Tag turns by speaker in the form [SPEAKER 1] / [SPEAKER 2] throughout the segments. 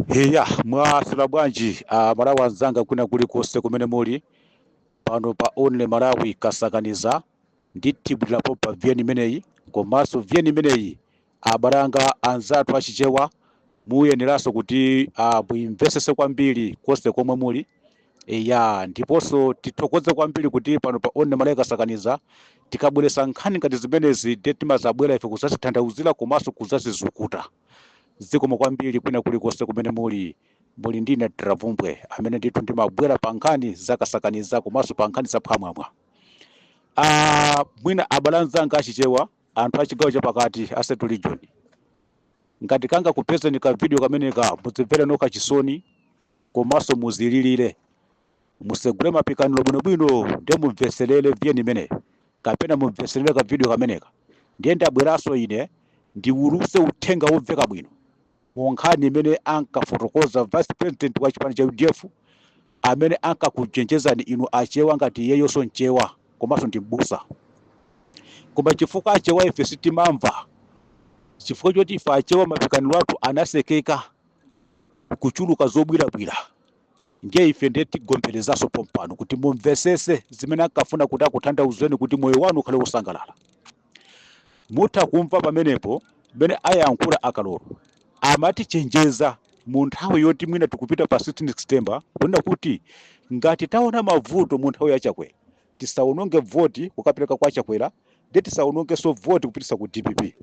[SPEAKER 1] Heya, mwaswera bwanji Malawi anzanga kwina kulikonse kumene muli pano pa Only Malawi Kasakaniza? Ndithibwirapo pa VN imeneyi, komanso VN imeneyi, abale anga anzathu Achichewa, muyeneranso kuti muimvesese kwambiri konse komwe muli. Eya, ndiponso tithokoze kwambiri kuti pano pa Only Malawi Kasakaniza tikabweresa nkhani ngati zimenezi, ndiye timazabwera ife kuzazitanthauzira komanso kuzazizukuta. Zikomo kwambiri kwina kulikonse kumene muli. Muli ndine Travumbwe, amene ndithu ndimabwera pa nkhani zakasakaniza komanso pa nkhani zaphwamwamwa. Mwina abale anzanga Achichewa, anthu achigawo chapakati, a Central Region, ngati kangakupezeni ka video kameneka, mudzimvere nokha chisoni komanso muzililire. Musegule mapikaniro bwinobwino, ndiye mumveserere VN imeneyo kapena mumveserere ka video kameneka. Ndiye ndabweranso ine ndiwuluse uthenga womveka bwino mu nkhani imene ankafotokoza vice president wa chipani cha UDF, amene ankakuchenjezani inu Achewa, ngati iyeyonso Mchewa komanso ndi mbusa. Koma chifukwa Achewa ife sitimamva, chifukwa choti ife Achewa mapikaniro athu anasekeka kuchuluka zobwirabwira, ndiye ife ndiye tigomberezanso pompano kuti mumvesese zimene ankafuna kuti akutanthauzeni kuti moyo wanu ukhale wosangalala. Mutha kumva pamenepo mmene ayankhula akalolo, amatichenjeza mu nthawi yoti mwina tikupita pa 16 September, kunena kuti ngati taona mavuto mu nthawi ya Chakwera, tisawononge voti kukapereka kwa Chakwera, ndiye tisawonongenso voti kupitisa ku DPP.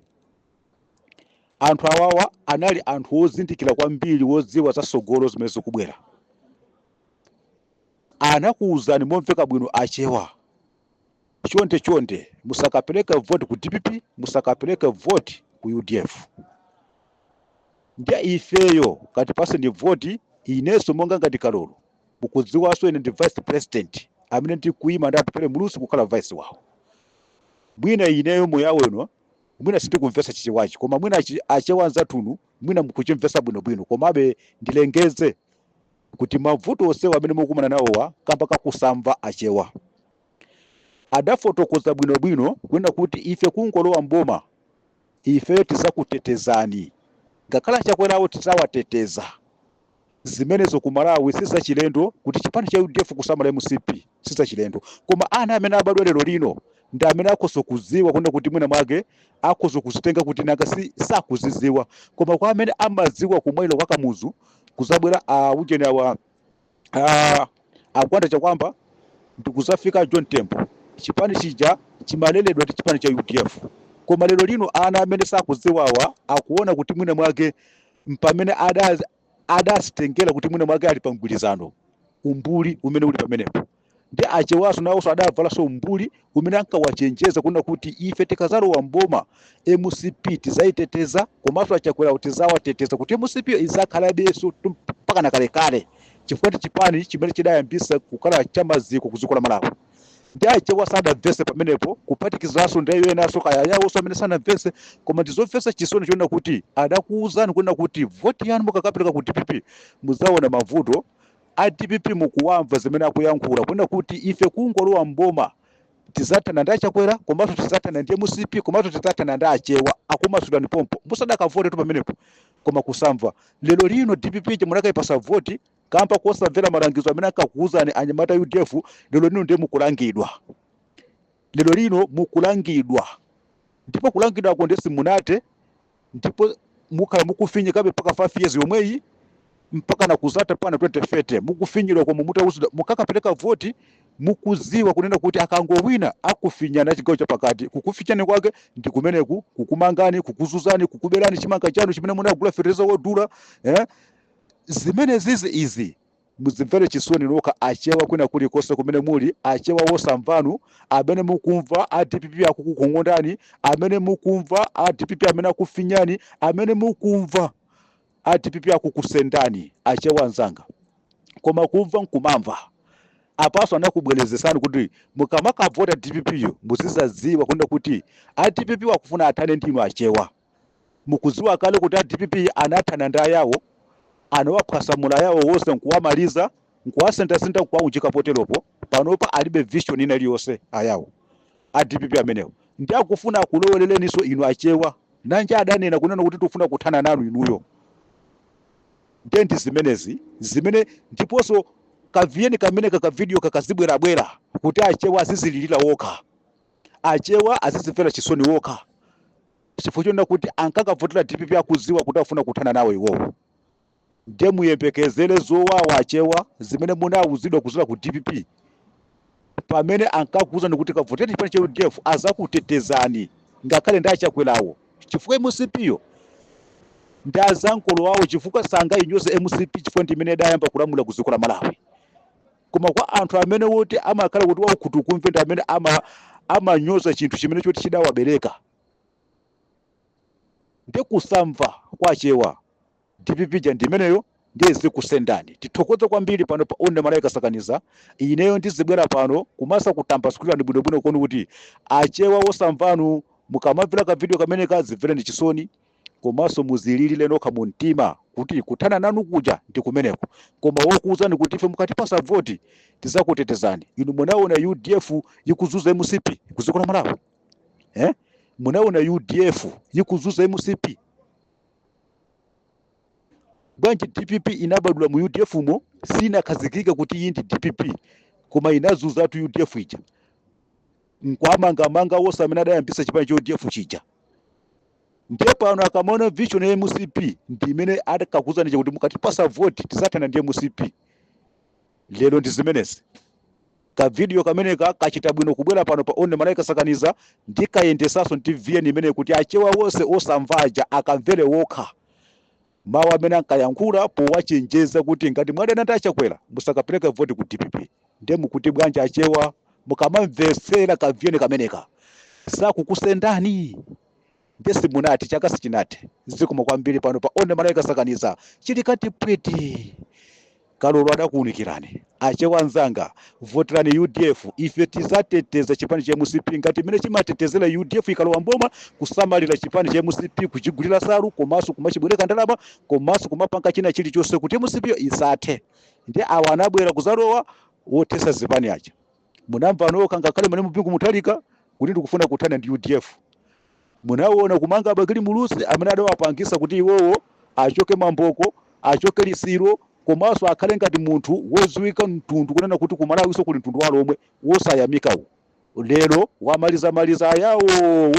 [SPEAKER 1] Anthu awawa anali anthu wozindikira kwambiri, wodziwa zasogolo zimene zikubwera. Anakuwuzani momveka bwino, Achewa, chonde chonde musakapereke voti ku DPP, musakapereke voti ku UDF. Ndiye ifeyo katipaseni voti, inenso monga ngati Kalolo, mukudziwanso ine ndi vice president amene ndikuyima ndi Atupele Muluzi kukhala vice wawo. Mwina ineyo muyawo ino mwina sindikumvesa Chichewachi, koma mwina Achewa anzathunu mwina mukuchimvesa bwinobwino. Komabe ndilengeze kuti mavuto onsewa amene mukumana nawowa kamba kakusamva Achewa. Adafotokoza bwinobwino kunena kuti ife kungolowa mboma, ife tizakutetezani, ngakhale Achakwerawo tizawateteza. Zimenezo ku Malawi sizachilendo, kuti chipani cha UDF kusamala MCP sizachilendo. Koma ana amene abadwa lero lino ndi amene akhoza kudziwa kunena kuti mwina mwake akhoza kuzitenga kuti nanga si sakuzidziwa. Koma kwa amene amadziwa kumwalira kwa Kamuzu, kuzabwera a ujeni awa, a Gwanda Chakwamba, ndikuzafika John Tembo, chipani chija chimaleredwa ndi chipani cha UDF. Koma lero lino ana amene sakudziwawa akuona kuti mwina mwake mpamene adazitengera kuti mwina mwake ali pa mgwirizano. Umbuli umene uli pamenepo ndi Achewaso nawonso adavalanso umbuli umene ankawachenjeza kunena kuti ife tikazalowa mboma, MCP tizayiteteza komanso Achakwera tizawateteza, kuti MCP izakhalabenso mpaka na kalekale, chifukwa ndi chipani chimene chidayambisa kukhala chamaziko ku dziko la Malawi. Ndi Achewa sadamvese pamenepo, kuphatikizanso ndi enanso kaya yawonso amene sanamvese. Koma ndizomvetsa chisoni chonena kuti adakuwuzani kunena kuti voti yanu mukakapereka ku DPP mudzaona mavuto. A DPP mukuwamva zimene akuyankhula kunena kuti ife kungolowa mboma tizathana ndi Achakwera, komanso tizathana ndi MCP, komanso tizathana ndi Achewa. Akumasulani pompo musadakavote tu pamenepo, koma kusamva. Lero lino DPP munakayipasa voti kamba kosamvera malangizo amene akakuwuzani anyamata UDF. Lero lino ndiye mukulangidwa, lero lino mukulangidwa, ndipo kulangidwako ndiye simunate, ndipo mukhala mukufinyikabe mpaka 5 years yomweyi, mpaka na kuzata pana 2030 mukufinyidwa. Koma mutauzidwa mukakapereka voti mukuziwa kunena kuti akangowina akufinyana chigawo chapakati, kukufinyani kwake ndi kumeneku, kukumangani, kukuzuzani, kukuberani chimanga chanu chimene munagula fetereza wodula, eh? Zimene zizi izi muzimvere chisoni nokha Achewa kwina kulikonse kumene muli, Achewa wosamvanu, amene mukumva a DPP akukukongondani, amene mukumva a DPP amene akufinyani, amene mukumva a DPP akukusendani, Achewa anzanga. Koma kumva nkumamva. Apaso anakubwerezesani kuti mukamakavota DPP yo muzizadziwa kunena kuti a DPP akufuna athane ndinu Achewa. Mukudziwa kale kuti a DPP anathana ndi ayawo, anawaphwasamula ayawo wonse nkuwamaliza, nkuwasendasenda, nkuwaunjika poteropo. Panopa alibe vision ina iliyonse ayawo a DPP amenewo, ndi akufuna akulowerereniso inu Achewa. Nanja adanena kunena kuti tikufuna kuthana nanu inuyo. Ndiye ndi zimenezi zimene, ndiponso kaviyeni kameneka ka video kakazibwerabwera kuti Achewa azizililira wokha, Achewa azizimvera chisoni wokha, chifukwa chonena kuti ankakavotera DPP akudziwa kuti afuna kuthana nawo iwowo. Ndiye muyembekezere zowawa, Achewa, zimene munawuzidwa kuzira ku DPP pamene ankakuwuzani kuti kavotere chipani cha UDF, azakutetezani ngakhale ndi Achakwerawo, chifukwa MCP yo ndi azankolo awo, chifukwa sangayinyoze MCP chifukwa ndi imene idayamba kulamula ku dziko la Malawi. Koma kwa anthu amene woti amakhala kuti waukhutukumve ndi amene amanyoza chinthu chimene choti chidawabereka. Ndi kusamva kwa Achewa, DPP ja ndimeneyo, ndiye zikusendani. Tithokoze kwambiri pano pa One Malawi Kasakaniza. Ineyo ndizibwera pano kumasa kutambasulirani bwinobwino koni kuti Achewa osamvanu, mukamamvera ka video kamene kazimvereni chisoni, komanso muzililire nokha mu mtima kuti kuthana nanu kuja ndi kumeneko. Koma wokuwuzani kuti ife mukatipasa voti tizakutetezani, inu munaona UDF ikuzuza MCP kuziko la Malawi, eh? Munaona UDF ikuzuza MCP bwanji? DPP inabadula mu UDF mo, sinakhazikika kuti iyi ndi DPP, koma inazuzatu UDF ija nkwamangamanga wonse amene adayambisa chipani cha UDF chija. Ndiye pano akamaona vision ya MCP ndi imene adakakuzani kuti mukatipasa voti tizathana ndi MCP. Lero ndi zimenezi. Ka video kameneka kachita bwino kubwera pano pa One Malawi Kasakaniza, ndikayendesanso ndi VN imene kuti Achewa wonse osamvaja akamvere wokha mawu amene ankayankhula powachenjeza kuti ngati mwadana ndi Achakwera musakapereka voti ku DPP. Ndiye mukuti bwanji, Achewa, mukamamvetsera ka VN kameneka, sakukusendani? Ndiye simunati chaka sichinathe. Zikomo kwambiri pano pa One Malawi Kasakaniza. Chili kati pweti Kalolo adakuwunikirani. Achewa anzanga, voterani UDF. Ife tizateteza chipani cha MCP ngati imene chimatetezera UDF ikalowa mboma, kusamalira chipani cha MCP, kuchigulira salu, komanso kumachibwereka ndalama, komanso kumapanga china chilichonse kuti MCP isathe. Ndi awa anabwera kuzalowa wothesa zipani aja, munamva nokha ngakhale mene Mupingu Mutharika kuti ndikufuna kuthana ndi UDF. Munaona kumanga Bakili Muluzi amene adawapangisa kuti iwowo achoke mamboko, achoke lisiro, komanso akhale ngati munthu wodziwika mtundu, kunena kuti ku Malawiso kuli mtundu walomwe wosayamikawu. Lero wamalizamaliza Ayawo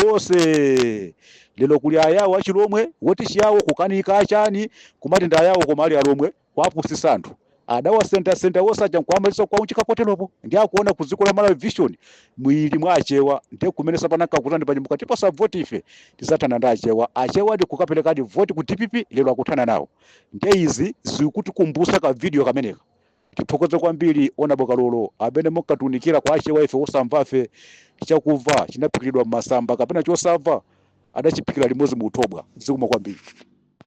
[SPEAKER 1] wonse. Lero kuli Ayawo achilomwe woti chiyawo kukanika achani kumati ndi Ayawo koma ali Alomwe, kwapusisa anthu. Adawasendasenda wosaja nkuamaliza kwaunjika koteropo. Ndi akuona ku dziko la Malawi vision mwili mwa Achewa. Ndiye kumene sapananka kutani panyumba tipasa voti ife tizathana ndi Achewa. Achewa ndi kukaperekadi voti ku DPP, lero akuthana nawo. Ndiye izi zikutikumbusa ka video kameneka. Tithokoze kwambiri ona Bokalolo amene munkatiunikira kwa Achewa ife osamvafe. Chakumva chinaphikidwa m'masamba kapena chosamva adachiphikira limodzi mu uthobwa. Zikomo kwambiri.